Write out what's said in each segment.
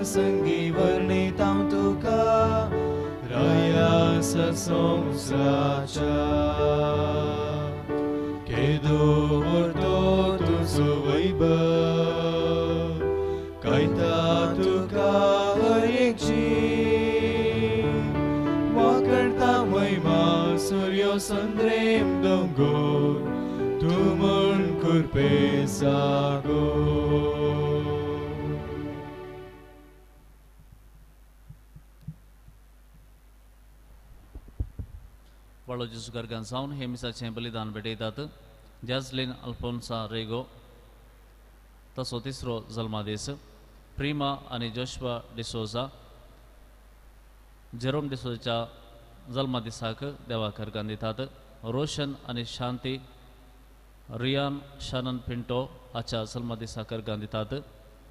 संगी वर्णिता तुका राया संवसाराच्या केदो व्हडलो तुजो वैभव कळटा तुका हर एक जीव वांकडता महिमा सूर्य संद्रेम दोंगोर तूं म्हण कुरपे सागो. वाळो जेजू गर्गान जावन हे मिसाचें बलिदान भेटयतात. जॅझलिन अल्फोन्सा रेगो तसो तिसरो जल्मादीस, प्रिमा आनी जोशवा डिसोजा जेरोम डिसोजाच्या जल्मादिसाक देवाक अर्गान दितात. रोशन आनी शांती रियान शानन पिंटो हाच्या जल्मादिसाक अर्गान दितात.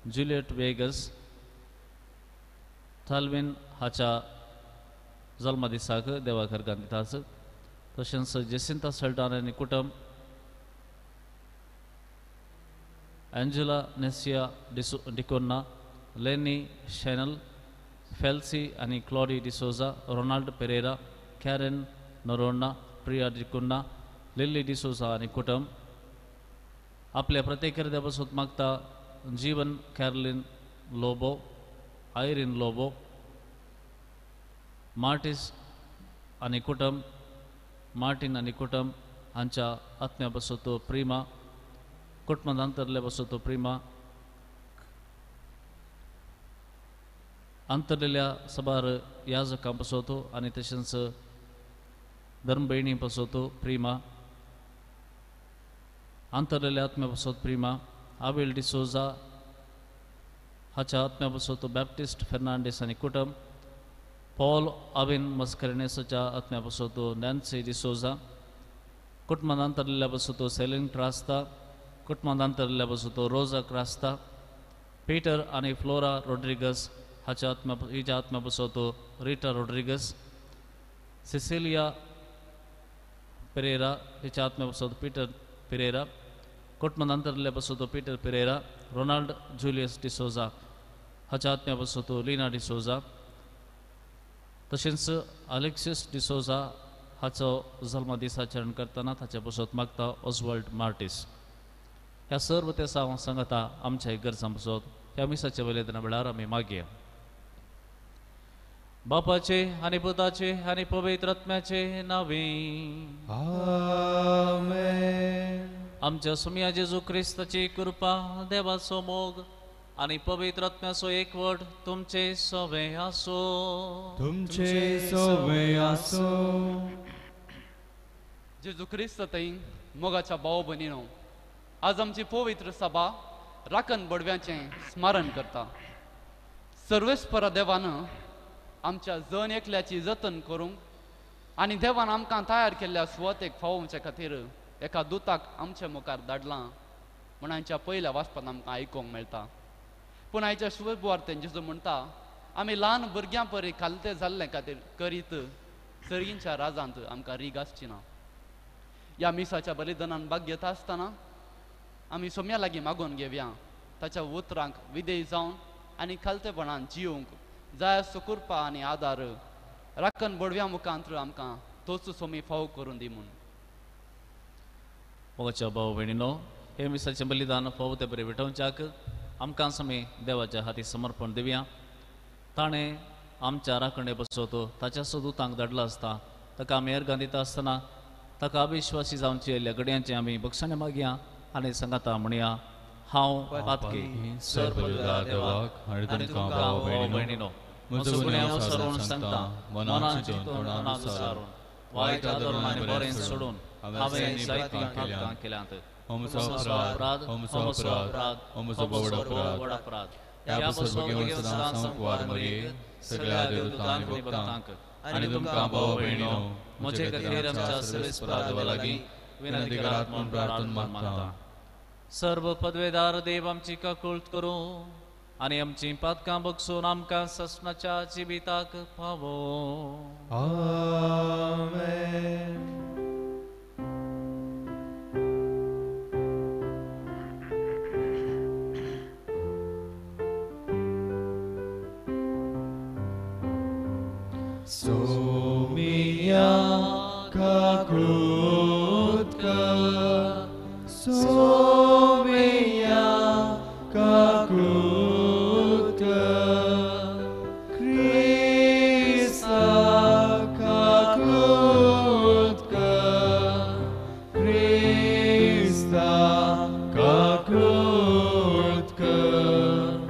जुलियट वेगस थालविन हाच्या जल्मादिसाक देवाक अर्गान दितात. तशेंच जेसिंता सल्टान आनी कुटुंब, एंजेला नेसिया डिकोन्ना, लेनी शॅनल फेल्सी आनी Claudy D'Souza, Ronald Pereira, Karen Noronha, Priya D'Cunha, Lilly D'Souza आनी कुटुंब आपल्या प्रत्येक देवसोत मागता. जीवन कॅरलिन लोबो, आयरीन लोबो, मार्टिस आनी कुटुंब, मार्टीन आनी कुटुंब हांच्या आत्म्या बसोतो प्रिमा, कुटुंबांत अंतरले बसोतो प्रिमा, अंतरलेल्या सबार याजकां बसोतो आनी तशेंच धर्मभयणी बसोतो प्रिमा, अंतरलेल्या आत्म्या बसोत प्रिमा, आवेल डिसोजा हाच्या आत्म्या बसोतो बॅप्टिस्ट फेर्नांडीस आनी कुटुंब, पॉल आविन मस्करेनेसाच्या आत्म्या बसोतो नॅन्सी डिसोजा, कुटुंबांत अंतरलेल्या बसोतो सेलिन क्रास्ता, कुटुंबांत अंतरलेल्या बसोतो रोजा क्रास्ता, पीटर आनी फ्लोरा रोड्रिगस हाच्या आत्म्या हिच्या आत्म्या बसोतो रिटा रोड्रिगस, सिसिलिया पेरेरा हिच्या आत्म्या बसोतो पीटर पिरेरा, कुटुंबांत अंतरलेल्या बसोतो Peter Pereira, Ronald Julius D'Souza हाच्या आत्म्या बसोतो लिना डिसोजा, तशेंच अलेक्सिस डिसोजा हाचो जल्मदीस आचरण करतना ताचे बसोत मागता ओजवल्ड मार्टीस. ह्या सर्व ते सांगता आमच्या गरजां बसोत ह्या मिसाच्या बलिदाना वेळार आमी मागया. बापाचे आनी पुताचे आनी पवित्र आत्म्याचे नांवे आमेन. आमच्या सुमया जेजू क्रिस्ताची कृपा, देवाचो मोग आनी पवित्र आत्म्याचो एकवट तुमचे सवे आसो. तुमचे सवे आसो. जेजू क्रिस्त थंय मोगाच्या भाव भयणीनो, आज आमची पवित्र सभा राखण बडव्याचें स्मरण करता. सर्वेस्परा देवान आमच्या जण एकल्याची जतन करूंक आनी देवान आमकां तयार केल्ल्या सुवातेक फावोवचे खातीर एका दुताक आमच्या मुखार धाडलां म्हूण आयच्या पयल्या वाचपांत आमकां आयकूंक मेळटा. पूण आयच्या शुभवार्तेन जेजू म्हणटा, आमी ल्हान भुरग्यां परी खालते जाल्ले खातीर करीत सर्गींच्या राजांत आमकां रीग आसची ना. ह्या मिसाच्या बलिदानान भाग घेता आसतना आमी सोम्या लागीं मागून घेवया ताच्या उतरांक विधेय जावन आनी खालतेपणान जिवंक जाय असो कृपा आनी आदार राखण बडव्या मुखांत आमकां तोच सोमी फाव करून दी म्हूण. मोगाच्या भाव भयणीनो, हे मिसाचें बलिदान फावो ते बरें भेटोवच्याक आमकां समी देवाच्या हाती समर्पण दिवया. ताणें आमच्या राखणे बसोतो ताच्या दुतांक धाडला आसता ताका आमी अर्गां दिता आसतना ताका अविश्वासी जावचे आयिल्ल्या गड्यांचे आमी बक्षाणे मागया आनी सांगाता म्हणया, हांव पातकी सर्व देवाक आनी तुमकां भाव भयणीनो म्हजो गुन्यांव सारून सांगता, मनान चिंतून तोंडान सारून वायट आदरून आनी बरें सोडून हांवें जायतीं पातकां केल्यांत. म्हजो अपराध, म्हजो अपराध, म्हजो व्हड अपराध. ह्या पासून घेवन सदां संकवार मरये सगळ्या देवदूतांक आनी भक्तांक आनी तुमकां भाव भयणीनो म्हजे खातीर आमच्या सर्वेस्परा देवा लागीं विनंती करात म्हूण प्रार्थना मागता. सर्व पदवेदार देव आमची काकूळट करूं आनी आमची पातकां बगसून आमकां ससनाच्या जिविताक पावो. आमेन. सोमिया काकळूत कर, सोमिया काकळूत कर, क्रिस्ता काकळूत कर, क्रिस्ता काकळूत कर,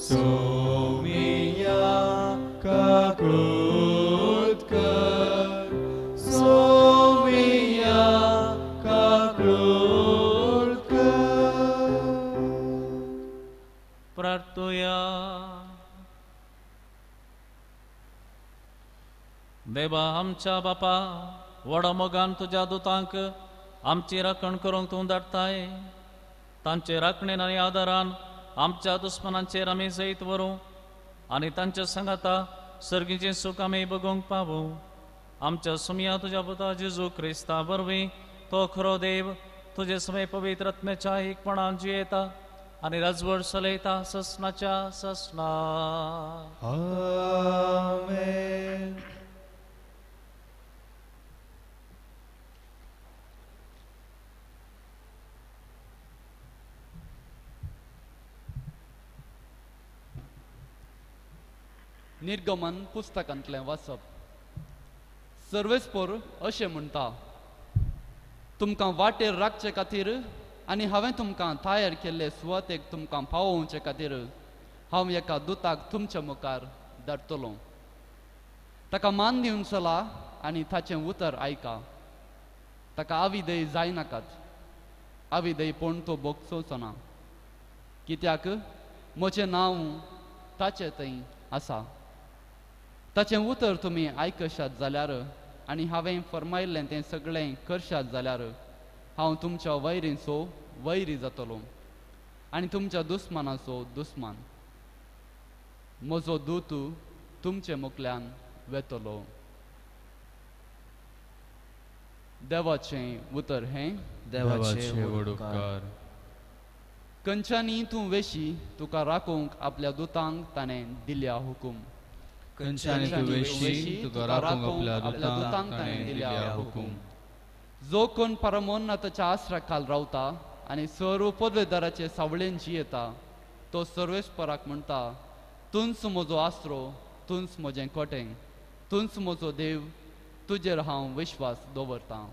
सोमिया काकळूत कर, सोमिया काकळूत कर. प्रार्थुया. देवा आमच्या बापा, व्हडा मोगान तुज्या दुतांक आमची राखण करूंक तूं धाडटाय. तांचे राखणेन आनी आदारान आमच्या दुस्मनांचेर आमी जैत व्हरूं आनी तांच्या सांगाता सर्गीचें सूख आमी बगोवंक पावूं. आमच्या सुमया तुज्या पुता जेजू क्रिस्ता वरवीं तो खरो देव तुजे समय पवित्र आत्म्याच्या एकपणान जियेता आनी राजवट चलयता ससनाच्या ससना. आमेन. निर्गमन पुस्तकांतलें वाचप. सर्वेस्पोर अशें म्हणटा, तुमकां वाटेर राखचे खातीर आनी हांवें तुमकां तयार केल्ले सुवातेक तुमकां पावोवचे खातीर हांव एका दुताक तुमच्या मुखार धाडटलो. ताका मान दिवन चला आनी ताचें उतर आयका. ताका आविदय जायनाकात, आविदय पूण तो भोगचोचो ना, कित्याक म्हजें नांव ताचें थंय आसा. ताचें उतर तुमी आयकशात जाल्यार आनी हांवें फर्मायल्लें तें सगळें करशात जाल्यार हांव तुमच्या वैरींचो वैरी जातलो आनी तुमच्या दुस्मानाचो दुस्मान. म्हजो दूत तुमचे मुखल्यान वेतलो. देवाचें उतर हें. देवाचे व्हड उपकार. खंयच्यांनी तूं वेशी तुका राखूंक आपल्या दुतांक ताणें दिल्या हुकूम. खंयच्यांनी तूं वेशी तुका राखूंक आपल्या दुतांक ताणें दिल्या हुकूम. जो कोण परमोन्नताच्या आसरा खाल रावता आनी सर्व पदवेदाराचे सावळेन जियेता तो सर्वेस्पराक म्हणटा, तूंच म्हजो आसरो, तूंच म्हजें कोटें, तूंच म्हजो देव, तुजेर हांव विश्वास दवरतां.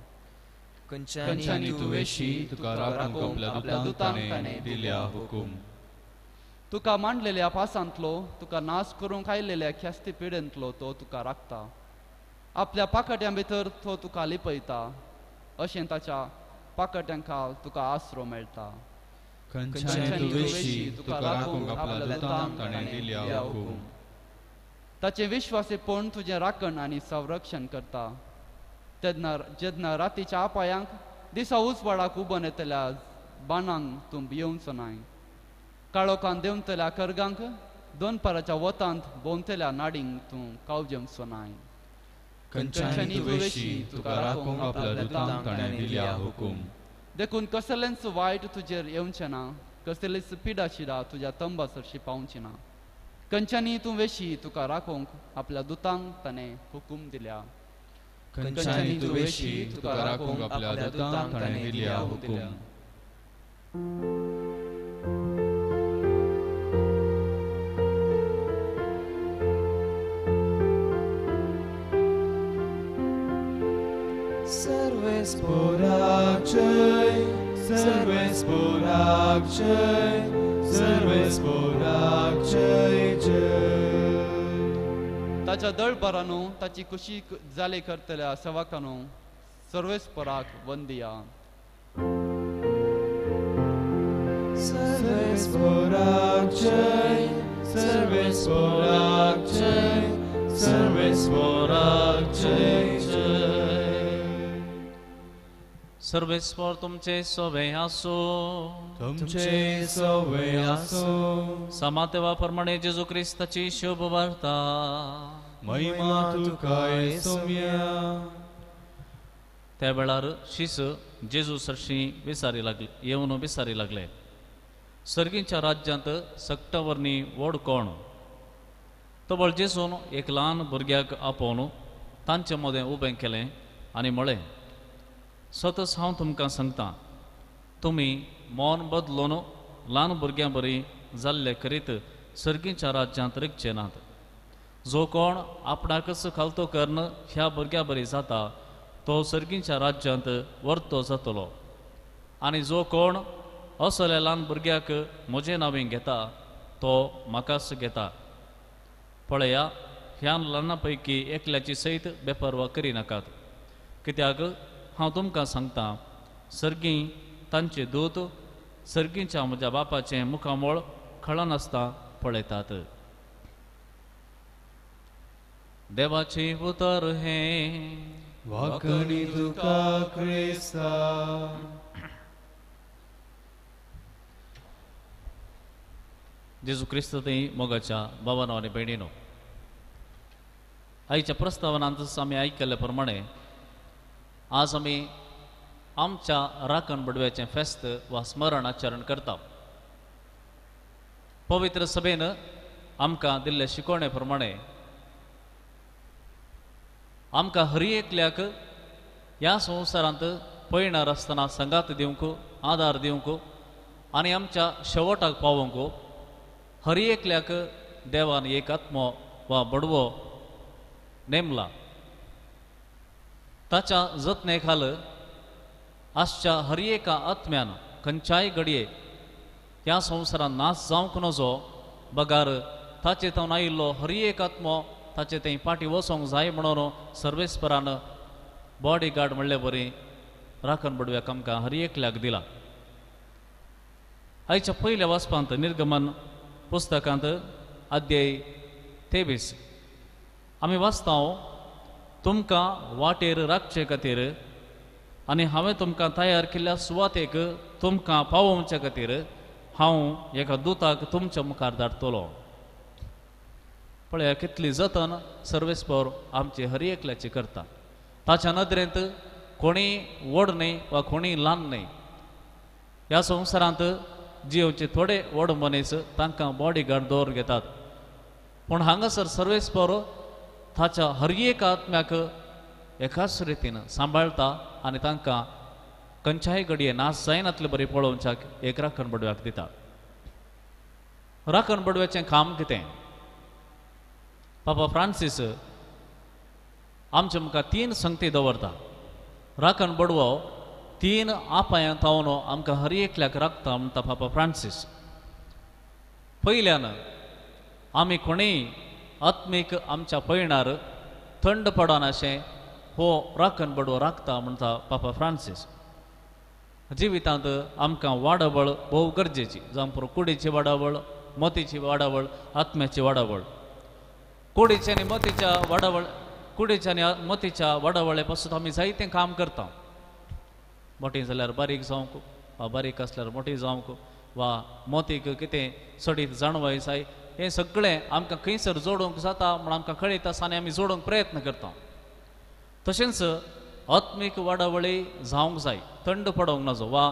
खंयच्यांनी तूं वेशी तुका राखूंक आपल्या दुतांक ताणें दिल्या हुकूम. तुका मांडलेल्या पासांतलो, तुका नाश करूंक आयलेल्या ख्यास्ती पिडेंतलो तो तुका राखता. आपल्या पाकट्यां भितर तो तुका लिपयता, अशें ताच्या पाकट्यां खाल तुका आसरो मेळटा. खंयच्यांनी तूं वेशी तुका राखूंक आपल्या दुतांक ताणें दिल्या हुकूम. ताचें विश्वासेपण तुजें राखण आनी संरक्षण करता. तेन्ना जेन्ना रातीच्या आपायांक दिसा उजवाडाक उबोन येतल्या बाणांक तूं भियोवचो नाय. काळोखान देंवतल्या करगांक, दोनपाराच्या वतांत भोंवतल्या नाडींक तूं कावजेवचो नाय. खंयच्यांनी तूं वेशी तुका राखूंक आपल्या दुतांक ताणें दिल्या हुकूम. देखून कसलेंच वायट तुजेर येवचें ना, कसलीच पिडा शिडा तुज्या तंबा सरशी पावची ना. खंयच्यांनी तूं वेशी तुका राखूंक आपल्या दुतांक ताणें हुकूम दिल्या. खंयच्यांनी तूं वेशी तुका राखूंक आपल्या दुतांक ताणें दिल्या हुकूम. सर्वेस्पोराक जय, सर्वेस्पोराक जय, सर्वेस्पोराक जय जय. ताच्या दळभरानू ताची खुशी जाले करतल्या सेवकानू सर्वेस्पोराक वंदिया. सर्वेस्पोराक जय, सर्वेस्पोराक जय, सर्वेस्पोराक जय जय. सर्वेस्पोर तुमचे सोवे आसो, तुमचे सोवे आसो. समातेवा प्रमाणे जेजू क्रिस्ताची शुभ वार्ता. महिमा तुका सोम्या. त्या वेळार शीस जेजू सरशी विसारी लागले, येवन विसारी लागले, सर्गीच्या राज्यांत सक्तवर्णी व्हड कोण? तबळ जेजून एक ल्हान भुरग्याक आपोवन तांचे मदें उबें केलें आनी म्हळें, सतच हांव तुमकां सांगता, तुमी मन बदलून ल्हान भुरग्यां बरी जाल्ले करीत सर्गीच्या राज्यांत रिगचे नात. जो कोण आपणाकच खालतो करून ह्या भुरग्यां बरी जाता तो सर्गीच्या राज्यांत वर्तो जातलो. आनी जो कोण असल्या ल्हान भुरग्याक म्हजें नांवें घेता तो म्हाकाच घेता. पळया, ह्या ल्हाना पैकी एकल्याची सयत बेपर्वा करिनाकात, कित्याक हांव तुमकां सांगता, सर्गी तांचे दूत सर्गीच्या म्हज्या बापाचें मुखामळ खळनासता पळयतात. देवाचें उतर हें. वाकणी तुका क्रिस्ता. जेजू क्रिस्त थंय मोगाच्या बाबानो आनी भयणीनो, आयच्या प्रस्तावनांत आमी आयकल्ले प्रमाणे आज आमी आमच्या राखण बडव्याचें फेस्त वा स्मरण आचरण करता. पवित्र सभेन आमकां दिल्ले शिकवणे प्रमाणे आमकां हर एकल्याक ह्या संवसारांत पयणार आसतना सांगात दिवंक, आदार दिवंक आनी आमच्या शेवटाक पावोवंक हर एकल्याक देवान एक आत्मो वा बडवो नेमला. ताच्या जतने खाल आसच्या हर एका आत्म्यान खंयच्याय घडये ह्या संवसारांत नाश जावंक नजो, बगार ताचे थंय आयिल्लो हर एक आत्मो ताचे थंय फाटीं वचोंक जाय म्हणून सर्वेस्परान बॉडी गार्ड म्हणले बरी राखण बडव्याक आमकां हर एकल्याक दिला. आयच्या पयल्या वाचपांत निर्गमन पुस्तकांत अध्याय 23 आमी वाचता, तुमकां वाटेर राखचे खातीर आनी हांवें तुमकां तयार केल्ल्या सुवातेक तुमकां पावोवचे खातीर हांव एका दुताक तुमच्या मुखार धाडटलो. पळया कितली जतन सर्वेस्पर आमची हर एकल्याची करता. ताच्या नदरेंत कोणी व्हड न्हय वा कोणी ल्हान न्हय. ह्या संवसारांत जियोचे थोडे व्हड मनीस तांकां बॉडी गार्ड दवर घेतात, पूण हांगासर सर्वेस्पर ताच्या हर एक आत्म्याक एकाच रितीन सांबाळटा आनी तांकां खंयच्याय घडये नाश जायनातले बरी पळोवच्याक एक राखण बडव्याक दिता. राखण बडव्याचें काम कितें? पापा फ्रांसीस आमचे मुखार 3 संगती दवरता. राखण बडवो 3 आपायां थावन आमकां हर एकल्याक राखता म्हणटा पापा फ्रांसीस. पयल्यान आमी कोणीय आत्मीक आमच्या पयणार थंड पडनाशें हो राखण बडवो राखता म्हणटा पापा फ्रांसीस. जिवितांत आमकां वाडावळ भोव गरजेची, जावं पुरो कुडीची वाडावळ, मतीची वाडावळ, आत्म्याची वाडावळ. कुडीच्या आनी मतीच्या वाडावळ, कुडीच्या आनी मतीच्या वाडावळे पासून आमी जायतें काम करता. मोठी जाल्यार बारीक जावंक वा बारीक आसल्यार मोठी जावंक वा मोतीक कितें सडीत जाणवाय जाय, हें सगळें आमकां खंयसर जोडूंक जाता म्हूण आमकां कळीत आसा आनी आमी जोडूंक प्रयत्न करता. तशेंच आत्मीक वाडावळी जावंक जाय, थंड पडोवंक नजो वा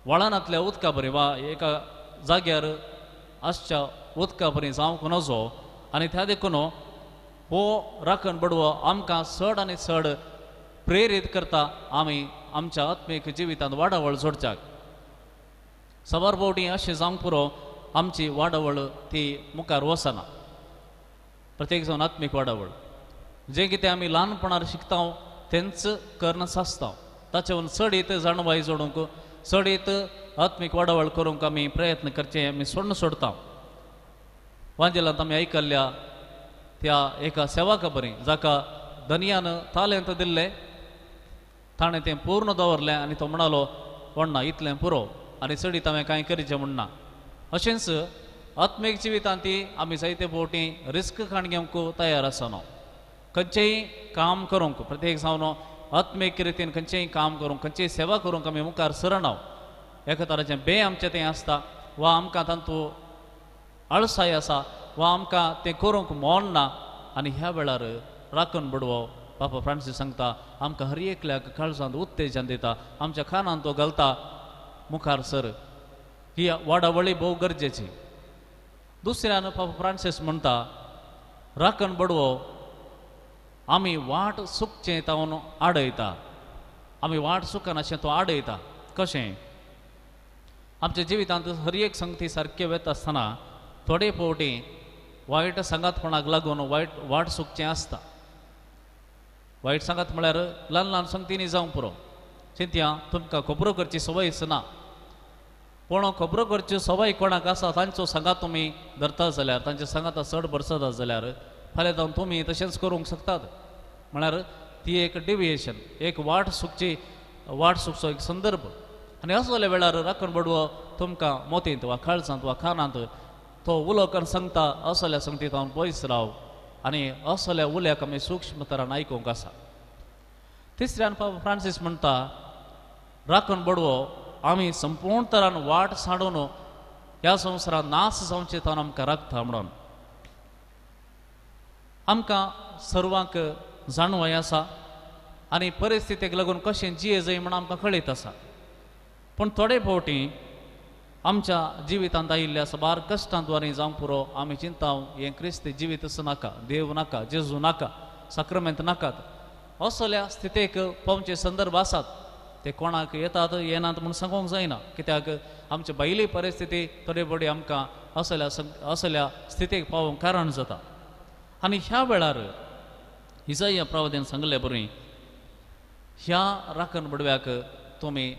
वळणांतल्या उदका बरी वा एका जाग्यार आसच्या उदका बरी जावंक नजो. आनी त्या देखून हो राखण बडवो आमकां चड आनी चड प्रेरीत करता आमी आमच्या आत्मीक जिवितांत वाडावळ जोडच्याक. साबार फावटी अशें जावंक पुरो आमची वाडावळ ती मुखार वचना. प्रत्येक जावन आत्मीक वाडावळ जें कितें आमी ल्हानपणार शिकता तेंच कर्ण सासता, ताचे वयर चडीत जाणवाय जोडूंक, चडीत आत्मीक वाडावळ करूंक आमी प्रयत्न करचे आमी सोडून सोडता. वांजेलांत आमी आयकल्ल्या त्या एका सेवाका बरी जाका धनयान तालेंत दिल्लें, ताणें तें पूर्ण दवरलें आनी तो म्हणालो व्हडना इतलें पुरो आनी चडीत हांवें कांय करचें म्हणना. अशेंच आत्मीक जिवितांत ती आमी जायते फावटी रिस्क काण घेवंक तयार आसना. खंयचेंय काम करूंक, प्रत्येक जावन आत्मीक रितीन खंयचेंय काम करूंक, खंयचीय सेवा करूंक आमी मुखार सरना. एका तराचें बे आमचें तें आसता वा आमकां तातूंत आळसाय आसा वा आमकां तें करूंक मन ना. आनी ह्या वेळार राखण बडवो पापा फ्रांसीस सांगता आमकां हर एकल्याक काळजांत उत्तेजन दिता, आमच्या कानांत तो घालता मुखार सर. ही वाडावळी भोव गरजेची. दुसऱ्यान पापा फ्रांसीस म्हणटा राखण बडवो आमी वाट चुकचें तावन आडयता, आमी वाट चुकनाशें तो आडयता. कशें आमच्या जिवितांत हर एक संगती सारकें वता आसतना थोडे फावटी वायट सांगातपणाक लागून वायट वाट चुकचें आसता. वायट सांगात म्हळ्यार ल्हान ल्हान संगतींनी जावंक पुरो. चिंतया तुमकां खबरो करची संवयच ना, पूण खबरो करच्यो संवय कोणाक आसा तांचो सांगात तुमी धरता जाल्यार, तांच्या सांगाता चड भरसता जाल्यार फाल्यां जावन तुमी तशेंच करूंक शकतात. म्हळ्यार ती एक डिविएशन, एक वाट चुकची, वाट चुकचो एक संदर्भ. आनी असल्या वेळार राखण बडवो तुमकां मोतींत वा काळजांत वा कानांत तो उलो करून सांगता असल्या संगतीत हांव पयस राव, आनी असल्या उल्याक आमी सूक्ष्म तरान आयकूंक आसा. तिसऱ्यान पाप फ्रांसीस म्हणटा राखण बडवो आमी संपूर्ण तरान वाट सांडून ह्या संवसारांत नाश जावचे तावन आमकां राखता म्हणून. आमकां सर्वांक जाणवय आसा आनी परिस्थितीक लागून कशें जिये जाय म्हण आमकां कळीत आसा. पूण थोडे फावटी आमच्या जिवितांत आयिल्ल्या साबार कश्टांद्वारे जावंक पुरो आमी चिंता हें क्रिस्ती जिवीत नाका, देव नाका, जेजू नाका, साक्रमेंत नाकात असल्या स्थितीक पावचे संदर्भ आसात. ते कोणाक येतात येनात म्हूण सांगूंक जायना, कित्याक आमची भायली परिस्थिती थोडे फावटी आमकां असल्या असल्या स्थितीक पावोवंक कारण जाता. आनी ह्या वेळार इजाया प्रवाद्यान सांगले बरी ह्या राखण बडव्याक तुमी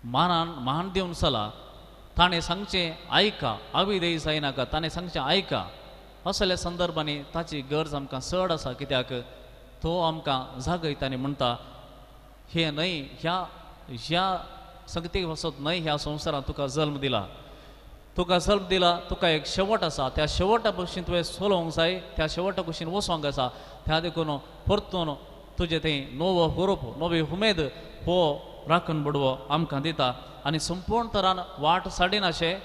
मानान मान दिवन चला, ताणें सांगचें आयका, आविदेय जायनाका, ताणें सांगचें आयका. असल्या संदर्भांनी ताची गरज आमकां चड आसा, कित्याक तो आमकां जागयता आनी म्हणटा हें न्हय, ह्या ह्या संगतीक वचत न्हय, ह्या संवसारांत तुका जल्म दिला, तुका जल्म दिला, तुका एक शेवट आसा, त्या शेवटा भशेन तुवें चलोवंक जाय, त्या शेवटा भशेन वचोंक आसा. त्या देखून परतून तुजें थंय नवो हुरूप, नवी उमेद हो राखण बडवो आमकां दिता आनी संपूर्ण तरान वाट साडिनाशें,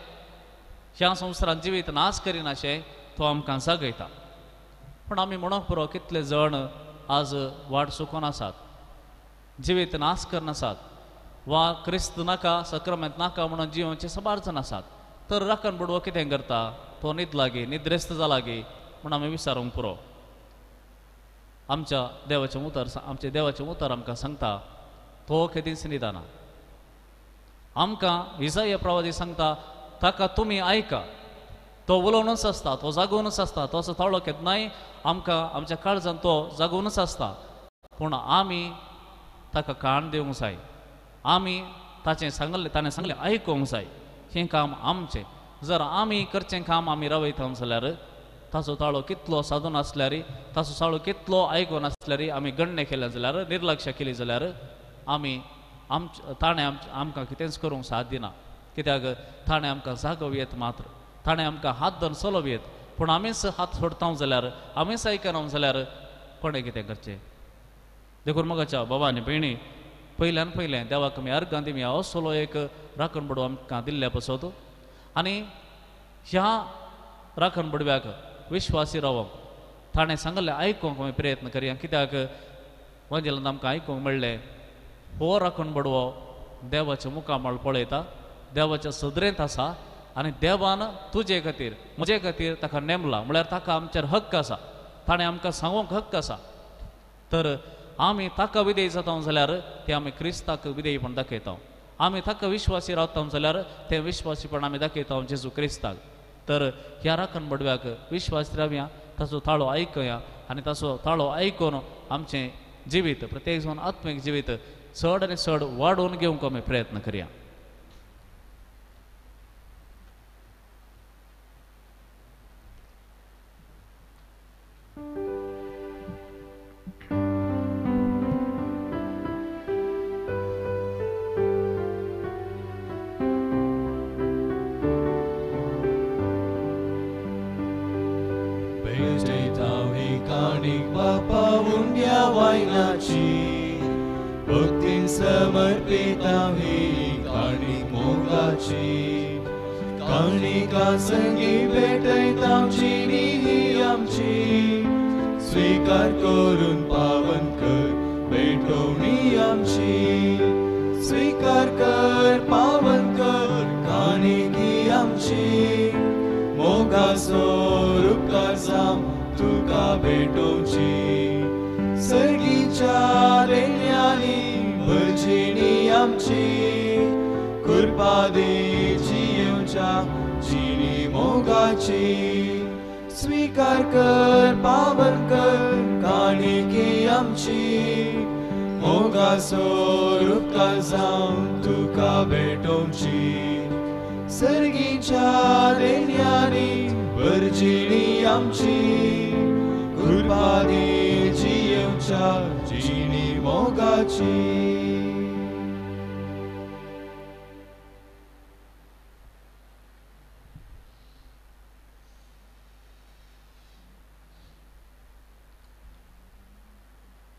ह्या संवसारांत जिवीत नाश करिनाशें तो आमकां जागयता. पूण आमी म्हणूंक पुरो कितले जण आज वाट चुकोन आसात, जिवीत नाश करनासात वा क्रिस्त नाका, सक्रमेंत नाका म्हणून जिवनचे साबार जण आसात. तर राखण बडवो कितें करता, तो न्हिदला गे, निद्रेस्त जाला गे म्हूण आमी विचारूंक पुरो. आमच्या देवाचें उतर, आमच्या देवाचें उतर आमकां सांगता तो केदींच न्हिदना. आमकां इजाया प्रवादी सांगता ताका तुमी आयका, तो उलोवनूच आसता, तो जागोवनूच आसता, तो असो ताळो केन्नाय आमकां आमच्या काळजान तो जागोवनूच आसता. पूण आमी ताका कान दिवंक जाय, आमी ताचें सांगलें, ताणें सांगलें आयकूंक जाय. हें काम आमचें. जर आमी करचें काम आमी रावयता जाल्यार ताचो ताळो कितलो सादून आसल्यार, ताचो ताळो कितलो आयकून आसल्यार, आमी गण्य केलें जाल्यार, निर्लक्ष केली जाल्यार आमी ताणें आमकां कितेंच करूंक साथ दिना. कित्याक ताणें आमकां जागोवं येत मात्र, ताणें आमकां हात धरून चलोवं येत, पूण आमीच हात सोडता जाल्यार, आमीच आयकना जाल्यार कोणें कितें करचें? देखून मगाच्या बाबा आनी भयणी, पयल्यान पयलें देवाक आमी अर्गां दिवया असलो एक राखण बडवो आमकां दिल्ल्या पसत आनी ह्या राखण बडव्याक विश्वासी रावप, ताणें सांगलें आयकूंक आमी प्रयत्न करया. कित्याक वंजेलान आमकां आयकूंक मेळ्ळें हो राखण बडवो देवाचें मुखामळ पळयता, देवाच्या सदरेंत आसा आनी देवान तुजे खातीर म्हजे खातीर ताका नेमला, म्हळ्यार ताका आमचेर हक्क आसा, ताणें आमकां सांगूंक हक्क आसा. तर आमी ताका विधेय जाता जाल्यार ते आमी क्रिस्ताक विधेयपण दाखयता, आमी ताका विश्वासी रावता जाल्यार तें विश्वासीपण आमी दाखयता जेजू क्रिस्ताक. तर ह्या राखण बडव्याक विश्वास रावया, ताचो ताळो आयकया आनी ताचो ताळो आयकून आमचें जिवीत, प्रत्येक जावन आत्मीक जिवीत चड आनी चड वाडोवन घेवंक आमी प्रयत्न करया. भक्तीन समर्पिता ही काणीक मोगाची, काणिका संगी भेटयता आमची ही आमची, स्वीकार करून पावन कर भेटवणी आमची, स्वीकार कर पावन कर काणिकी आमची, मोगाचो उपकार जावं तुका भेटोवची सर्गीच्या देण्यांनी भरजिणी आमची कृपा दी जियेवच्या जिणी मोगाची स्वीकार कर पावन कर काणिके आमची मोगाचो रुपकार जावन तुका भेटोवची सर्गीच्या देण्यांनी भरजिणी आमची कृपा दी जियेवच्या जिणी मोगाची.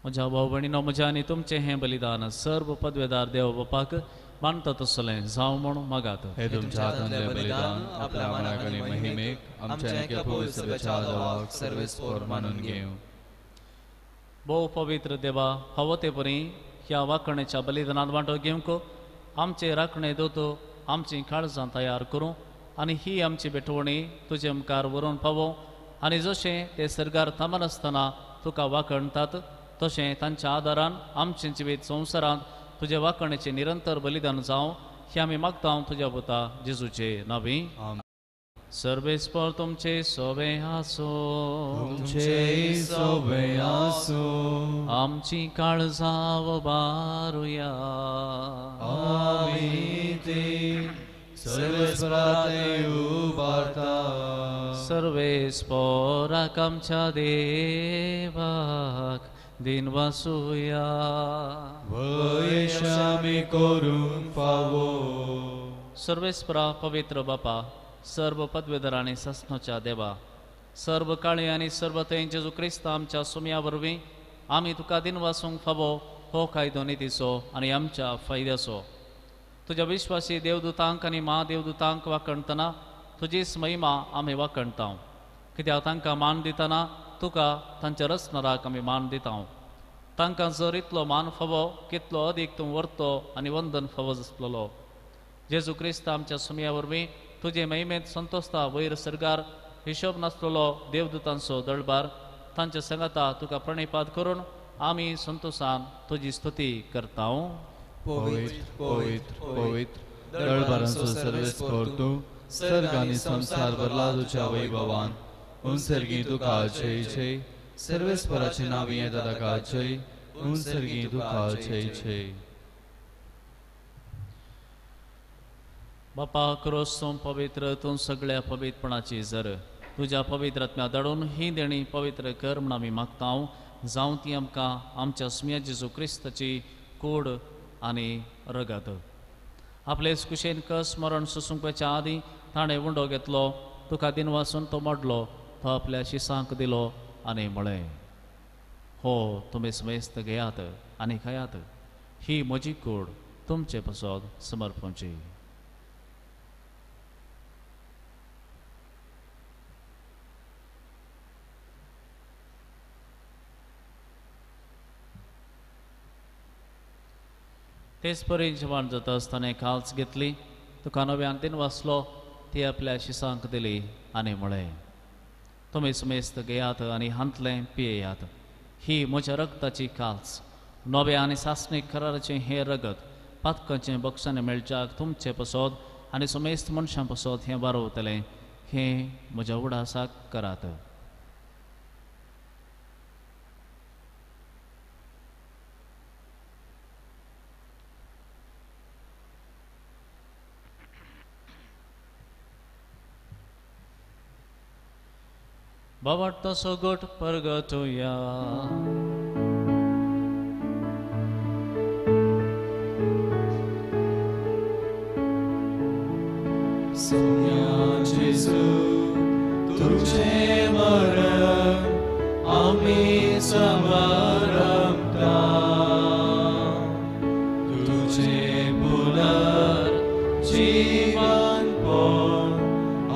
म्हज्या भाव भयणीनो, म्हज्या आनी तुमचें हें बलिदान सर्व पदवेदार देव बापाक मानता तसलें जावं म्हूण मागात. हे तुमच्या हातांतलें बलिदान आपल्या मानाक आनी महिमेक आमच्या एका पवित्र सभेच्या देवाक सर्वेस्पोर मानून घेवं. भोव पवित्र देवा, फावो ते परी ह्या वांकणेच्या बलिदानांत वांटो घेवंक आमचे राखणे दोतो आमचीं काळजां तयार करूं आनी ही आमची भेटवणी तुजे मुखार व्हरून पावो आनी जशें ते सर्गार थांबनासतना तुका वांकणतात तशें तांच्या आदारान आमचें जिवीत संवसारांत तुज्या वांकणेचें निरंतर बलिदान जावं हें आमी मागता तुज्या पुता जेजूचे नांवी. सर्वेस्पर तुमचे सोबे आसो, तुमचे सोबे आसो. आमची काळजां उबारुया. आमी ती सर्वेस्पराक उबारता. सर्वेस्पराक आमच्या देवाक दिनवासुया. वयशामी करूंक फावो. सर्वेस्परा पवित्र बापा, सर्व पदवेधर आनी सासणाच्या देवा, सर्व काळी आनी सर्व थंय जेजू क्रिस्त आमच्या सुम्या वरवीं आमी तुका दिनवासूंक फावो हो कायदो नितीचो आनी आमच्या फायद्याचो. तुज्या विश्वासी देवदूतांक आनी महादेवदूतांक वाखणतना तुजीच महिमा आमी वाखणता, कित्याक तांकां मान दितना तुका तांच्या रचणाराक आमी मान दिता. तांकां जर इतलो मान फावो कितलो अदीक तूं व्हरतो आनी वंदन फावो आसलेलो. जेजू क्रिस्त आमच्या सुम्या वरवीं तुजे महिमेंत संतोषता वयर सर्गार हिशोब नासलेलो देवदूतांचो दळबार तांच्या सांगाता तुका प्रणिपात करून आमी संतोषान तुजी स्तुती करता. पवित्र पवित्र पवित्र दळबारांचो सर्वेस्पर तूं, सर्ग आनी संवसार भरला तुज्या वैभवान. उनसर्गी तुका जय जय. सर्वेस्पराचे नांव येता ताका जय. उनसर्गी तुका जय जय. बापा क्रोस तूं पवित्र, तूं सगळ्या पवित्रपणाची जर तुज्या पवित्र आत्म्या धाडून ही देणी पवित्र कर म्हूण आमी मागता. जावं ती आमकां आमच्या सुम्या जेजू क्रिस्ताची कूड आनी रगत. आपले कुशेन कस मरण सोसूंकच्या आदीं ताणें उंडो घेतलो, तुका दिनवासून तो मोडलो, तो आपल्या शिसांक दिलो आनी म्हळें, हो तुमी समेस्त घेयात आनी खायात, ही म्हजी कूड तुमचे पासत समर्पणची. तेच परी जेवण जाता आसतना काल्स घेतली, तुका नव्यान दिनवासलो, ती आपल्या शिसांक दिली आनी म्हळें, तुमी समेस्त घेयात आनी हांतलें पियेयात, ही म्हज्या रगताची काल्स, नव्या आनी सासणीक कराराचें हें रगत पातकांचें बक्षाणें मेळच्याक तुमचे पसत आनी समेस्त मनशां पसत हें वारवतलें, हें म्हज्या उडासाक करात. बाबा सोगट परगटुया. सोम्या जेजू तुझे मरण आमी समरमता, तुझे पुनर्जीवन पण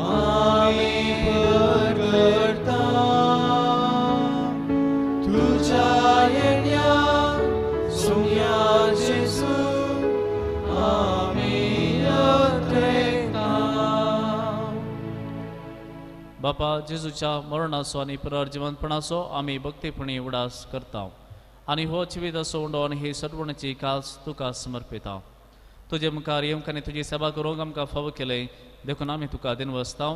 आमी परगटता, तुझ्या येण्या सोम्या जेजू आमी अत्रेता. बापा जेजूच्या मरणाचो आनी पुनर्जिवंतपणाचो आमी भक्तीपणी उडास करता आनी हो जिविताचो उंडो आनी ही सरवणेची कास तुका समर्पिता. तुजे मुखार येवंक आनी तुजी सेवा करूंक आमकां फावो केलें देखून आमी तुका दिनवसता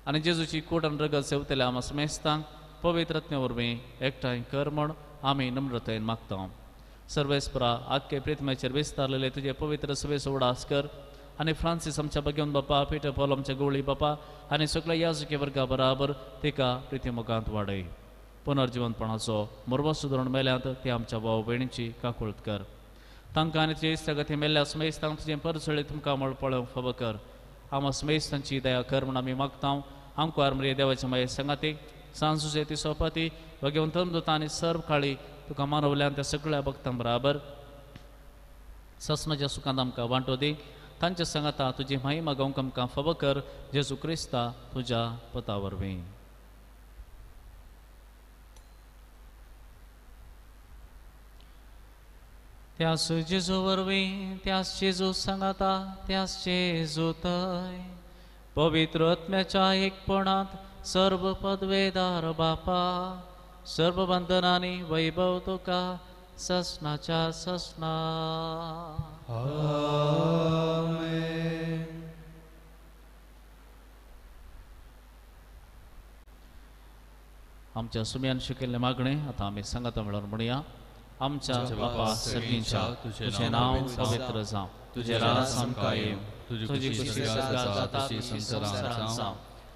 आनी जेजूची कूड आनी रगत सेवतल्या आमा समेस्तांक पवित्र आत्म्या वरवीं एकठांय कर म्हण आमी नम्रतायेन मागता. सर्वेस्परा आख्खे प्रितमेचेर विस्तारलेले तुजे पवित्र सभेचो उडास कर आनी फ्रांसीस आमच्या भगवंत बापा, पीटर पॉल आमच्या गवळी बापा आनी सगळ्या याजकी वर्गा बराबर तिका प्रितीमुखांत वाडय. पुनर्जिवंतपणाचो मोरवो सुदरण मेल्यांत ते आमच्या भाव भयणीची काकुळत कर. तांकां आनी तुजे इश्टागती मेल्ल्या समेस्तांक तुजें परसळे तुमकां म्हळ पळोवंक फावो कर. आमा समेस्तांची दया कर म्हूण आमी मागता. आमकां मरे देवाच्या माये सांगाती सांजुजे ती सोपाती भगवंत धर्मदूतां आनी सर्व काळी तुका मानवल्यान त्या सगळ्या भक्तां बराबर ससनाच्या सुखांत आमकां वांटो दी. तांच्या सांगाता तुजी महिमा गावंक आमकां फावो कर जेजू क्रिस्ता तुज्या पता वरवीं. त्यास जेजू वरवीं, त्यास जेजू सांगाता, त्यास जेजू तय पवित्र आत्म्याच्या एकपणांत सर्व पदवेदार बापा सर्व बंधनांनी वैभव तुका ससनाच्या ससना. आमेन. आमच्या सुम्यान शिकिल्लें मागणें आतां आमी सांगाता म्हणून म्हणया. आमच्या बापा सर्गींच्या तुजें नांव पवित्र जावं, तुजें राज आमकां येवं, तुजी खुशी स्वर्गांत जाता तशी संवसारांत जावं.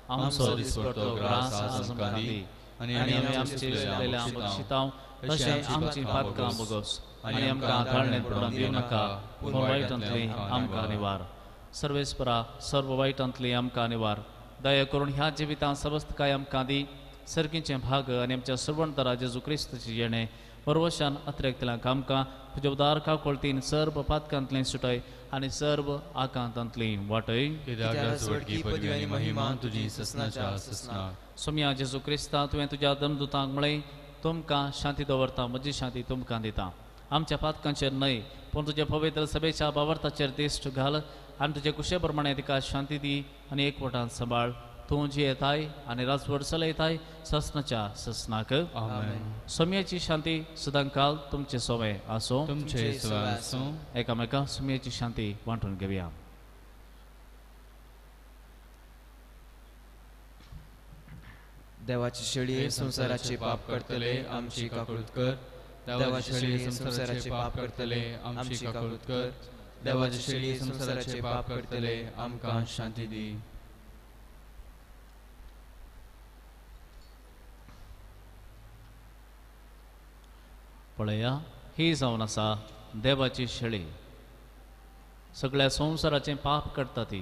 आमचो दिसपट्टो ग्रास आज आमकां दी आनी आमी आमचे चुकलेल्या बक्षितांव तशें आमचीं पातकां भोगोस आनी आमकां ताळणेंत पडून दिवं नाका पूण वायटांतली आमकां निवार. सर्वेस्परा सर्व वायटांतली आमकां निवार. दया करून ह्या जिवितांत समस्तकाय आमकां दी. सर्गीचें भाग आनी आमच्या सर्वंतरा जेजू क्रिस्ताची येणें परवशान अतिरेकतल्यांक आमकां तुज्या उदार काकुळतीन सर्व पातकांतलें सुटय आनी सर्व आकांतांतली वाटय. सोम्या जेजू क्रिस्ता तुवें तुज्या दमदुतांक म्हळें तुमकां शांती दवरता, म्हजी शांती तुमकां दिता. आमच्या पातकांचेर न्हय पूण तुज्या पवित्र सभेच्या बावर्थाचेर दिश्ट घाल आनी तुजे कुशे प्रमाणे तिका शांती दी आनी एकवटान सांबाळ. तूं जी येताय आनी राजवट चलयताय ससनाच्या ससनाक. सोम्याची शांती सदांकाल तुमचे सोवे आसूं. एकामेका सोम्याची शांती वांटून घेवया. देवाची शेळी संवसाराचे पाप करतले आमची काकुळत कर. देवाची शेळी संवसाराचे पाप करतले आमची काकुळत कर. देवाची शेळी संवसाराचे पाप करतले आमकां शांती दी. पळया ही जावन आसा देवाची शेळी, सगळ्या संवसाराचें पाप करता ती.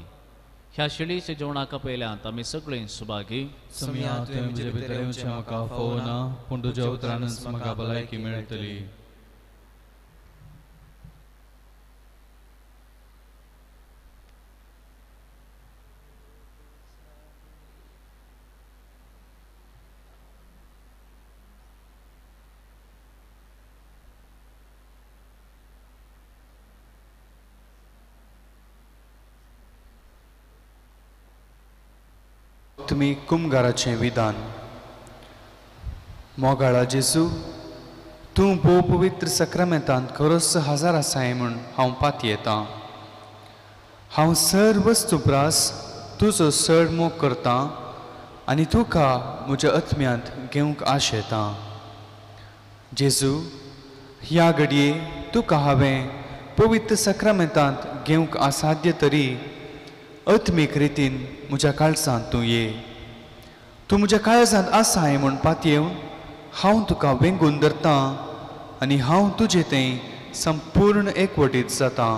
ह्या शेळीच्या जेवणाक पयल्यांत आमी सगळीं सुभागी. सोम्या तुवें म्हजे भितर येवचें म्हाका फावना पूण तुज्या उतरानच म्हाका भलायकी मेळटली. तुमी कुमगाराचें विधान. मोगाळा जेजू, तूं भोव पवित्र सक्रामेंतांत खरोच हजार आसाय म्हूण हांव पातयेतां. हांव सर वस्तू प्रास तुजो चड मोग करतां आनी तुका म्हज्या आत्म्यांत घेवंक आशेतां. जेजू, ह्या घडये तुका हांवें पवित्र सक्रामेंतांत घेवंक असाध्य तरी आत्मीक रितीन म्हज्या काळजांत तूं ये. तूं म्हज्या काळजांत आसाय म्हूण पातयेवन हांव तुका वेंगून धरतां आनी हांव तुजे थंय संपूर्ण एकवटीत जातां.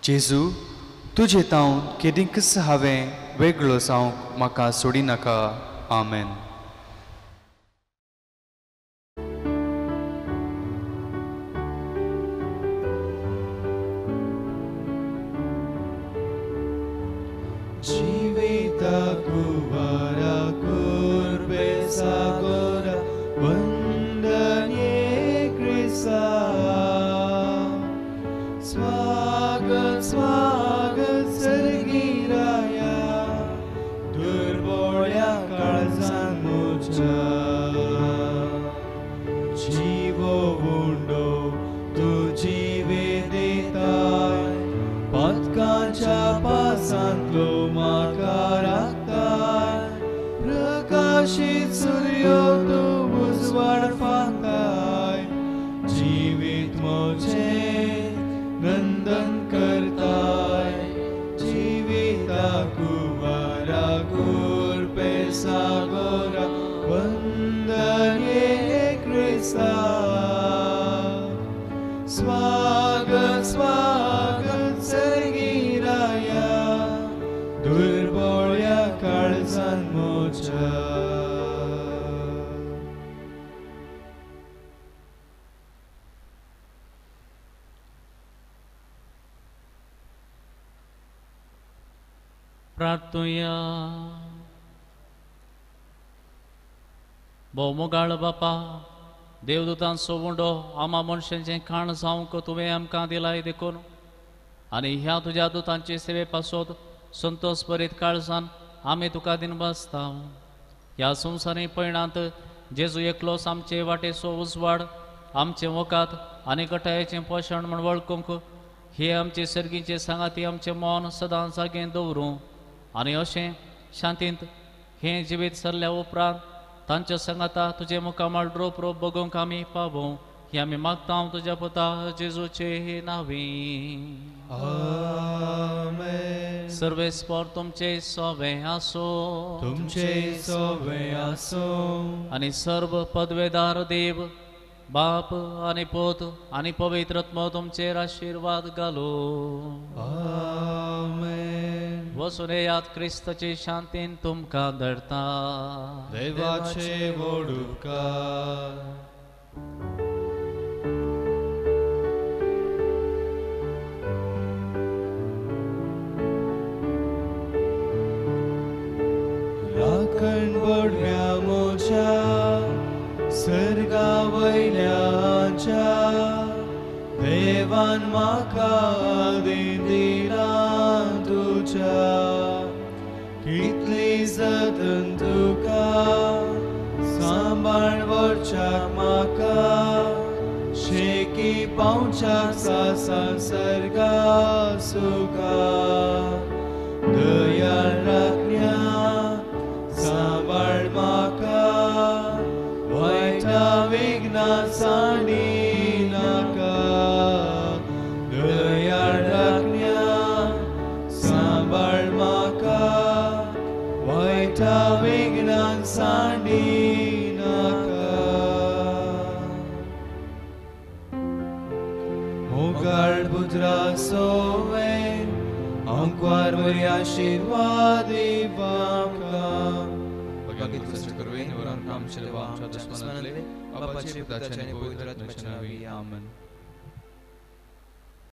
जेजू, तुजे तावन केदींकच हांवें वेगळो जावंक म्हाका सोडिनाका. आमेन. स्वागत स्वागत सर्गिराया दुर् प्रकाशित सूर्यो तूं उजवाड फांकाय जिवीत म्हजें नंदन करताय जिविता कुवारा गुरपे सागोरा वंदन ये क्रिस्ता स्वागत स्वागत सर्गिराया दुर्बोळ्या काळजान मोच्या. प्रार्थुया. भोव मोगाळ बापा, देवदूतांचो उंडो आमा मनशांचें खाण जावंक तुवें आमकां दिलाय देखून आनी ह्या तुज्या दुतांचे सेवे पासत संतोष भरीत काळजान आमी तुका दिन बसता. ह्या संवसारी पयणांत जेजू एकलोच आमचे वाटेचो उजवाड, आमचें वकात आनी गटायेचें पोशण म्हूण वळखूंक हे आमचे सर्गीचे सांगाती आमचें मन सदां जागें दवरूं आनी अशें शांतींत हें जिवीत सरल्या उपरांत तांच्या सांगाता तुजें मुखामळ रोप रोप बगोवंक आमी पावूं हें आमी मागता तुज्या पुता जेजूचे नांवी. आमेन. सर्वेस्पर तुमचे सोवे आसो, तुमचे सोवे आसो. आनी सर्व पदवेदार देव बाप आनी पूत आनी पवित्र आत्मो तुमचेर आशिर्वाद घालूं. आमेन. वचून येयात, क्रिस्ताचे शांतीन तुमकां धरता. देवाचे व्हड उपकार. राखण बडव्या म्हज्या सर्गा वयल्याच्या देवान म्हाका दिला तुज्या कितली जतन तुका सांबाळ व्हरच्याक म्हाका शेकी पावच्याक सासा सर्गा सुखा दयाळ राखण्या सांबाळ म्हाका वायटा विघ्ना सांडी नाका दयाळ राखण्या सांबाळ म्हाका वायटा विघ्ना सांडी नाका. मोगाळ पुत्रा सोवे आंकवार वरी आशिर्वाद आमकां. आमच्या दुस्मनांतले बापाचे पुताचे आनी पवित्र आत्म्याच्या नांवी. आमेन.